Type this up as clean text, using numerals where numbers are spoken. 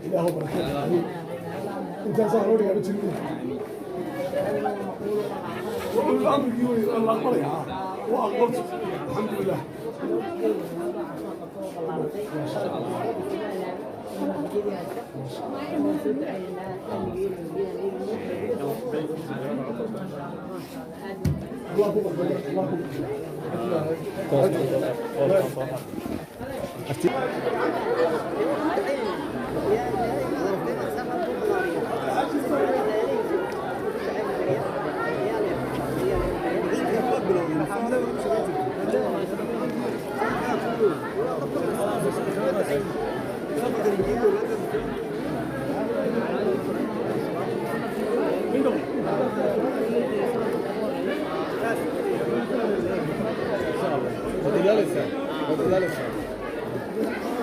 Ilaahu barakeeyo. Intaasaa loo dhigaa ma jirin. Amrigii wey la aqbalaya, waa aqbalto, alxamdulilah. Allah ku aqbalay, Allah ku Waad ilaalaysaa, waad ilaalaysaa.